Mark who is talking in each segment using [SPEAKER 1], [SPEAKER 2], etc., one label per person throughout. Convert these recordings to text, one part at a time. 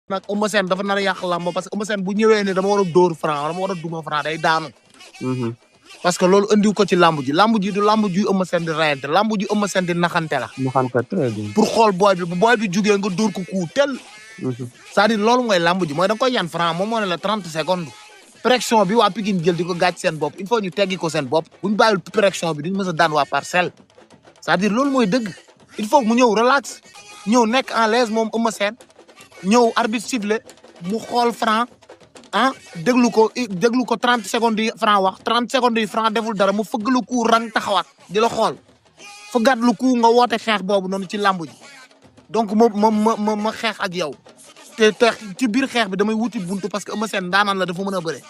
[SPEAKER 1] nag Eumeu Sène dafa nar a yàq làmb parce que Eumeu Sène bu ñëwee ne dama war a dóor Franc dama war a duma Franc day daanu. parce que loolu andiw ko ci làmb ji du làmb ji Eumeu Sène di rayante làmb ji Eumeu Sène di naxante la.
[SPEAKER 2] naxante très bien.
[SPEAKER 1] pour xool booy bi bu booy bi jugee nga dóor ko kuu tel. c'est-à-dire loolu mooy làmb ji mooy da nga koy yan Franc moom moo ne la 30 secondes. pression bi waa Pikine jël di ko gàcc seen bopp il faut ñu teggi ko seen bopp bu ñu bàyyil pression bi duñ mës a daan waa Parcelles c'est-à-dire loolu mooy dëgg il faut mu ñëw relax ñëw nekk en l'aise moom Eumeu Sène ñëw arbitre sifflé mu xool Franc déglu ko 30 secondes yi Franc wax 30 secondes yi Franc deful dara mu fëgg lu ku rang taxawaat di la xool fëggaat lu ku nga woote xeex boobu noonu ci làmb ji donc ma xeex ak yow te ci biir xeex bi damay wuti buntu parce que Eumeu Sène daanaan la dafa mën a bëre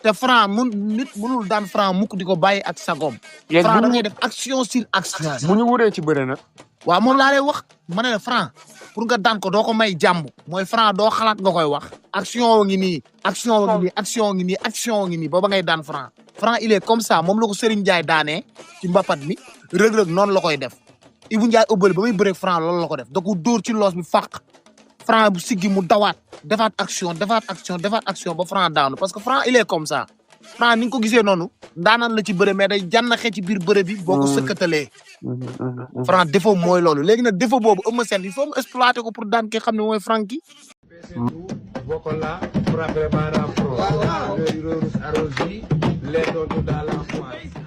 [SPEAKER 1] te Franc nit mënul daan Franc mukk di ko bàyyi ak sagom Franc da ngay def action sur action.
[SPEAKER 2] bu ñu wuree ci bëre nag.
[SPEAKER 1] waaw moom laa lay wax ma ne la Franc pour nga daan ko doo ko may jàmm mooy Franc doo xalaat nga koy wax action ngi nii action ngi nii booba ngay daan Franc il est comme ça moom la ko Serigne Ndiaye daanee ci mbapat mi Reug Reug noonu la koy def Ibou Ndiaye ëbbali ba muy bëreeg Franc loolu la ko def da ko dóor ci loos bi fàq Franc bu siggi mu dawaat defaat action ba Franc daanu parce que Franc il est comme ça Franc ni nga ko gisee noonu daanaan la ci bëre mais day jànnaxee ci biir bëre bi boo ko sëkkatalee Franc défaut mooy loolu léegi nag défaut boobu Eumeu Sène il faut mu exploiter ko pour daan ki xam ne mooy Franc ki
[SPEAKER 3] Bokola pour préparer pro. Les autres dans la